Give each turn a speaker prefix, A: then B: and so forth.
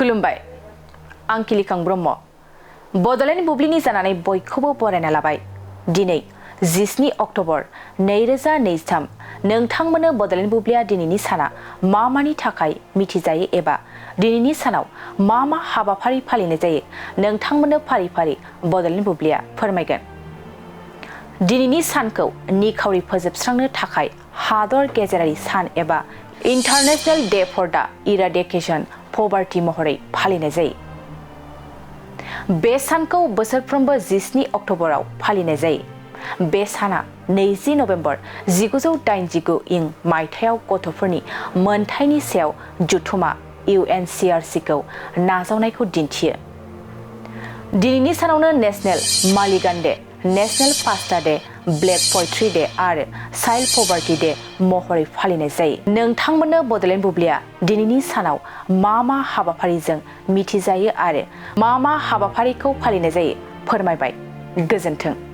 A: खुलुमबाय आं किलिखां ब्रह्म बडलेण्ड बुब्लिनि जानानै बयखौबो बरायना लाबाय दिनै 17 अक्ट'बर 2023 नोंथांमोननो बडलेण्ड बुब्लिया दिनैनि साना मा मानि थाखाय मिथिजायो एबा दिनैनि सानाव मा मा हाबाफारि फालिनाय जायो नोंथांमोननो फारि फारि बडलेण्ड बुब्लिया फोरमायगोन। दिनैनि सानखौ निखावरि फोजोबस्रांनो थाखाय हादर गेजेरारि सान एबा international day for the eradication poverty महरै फालिनाय जायो। बे सानखौ बोसोरफ्रोमबो 17 अक्ट'बराव फालिनाय जायो। बे साना 20 नभेम्बर 1989 इं मायथाइयाव गथ'फोरनि मोनथायनि सायाव जथुमा UNCRC खौ नाजावनायखौ दिन्थियो। दिनैनि सानावनो national mulligan day, national pasta day, black poetry day आरो चाइल्ड पभार्टी डे महरै फालिनाय जायो। नोंथांमोननो बडलेण्ड बुब्लिया दिनैनि सानाव मा मा हाबाफारिजों मिथिजायो आरो मा मा हाबाफारिखौ फालिनाय जायो फोरमायबाय। गोजोन्थों।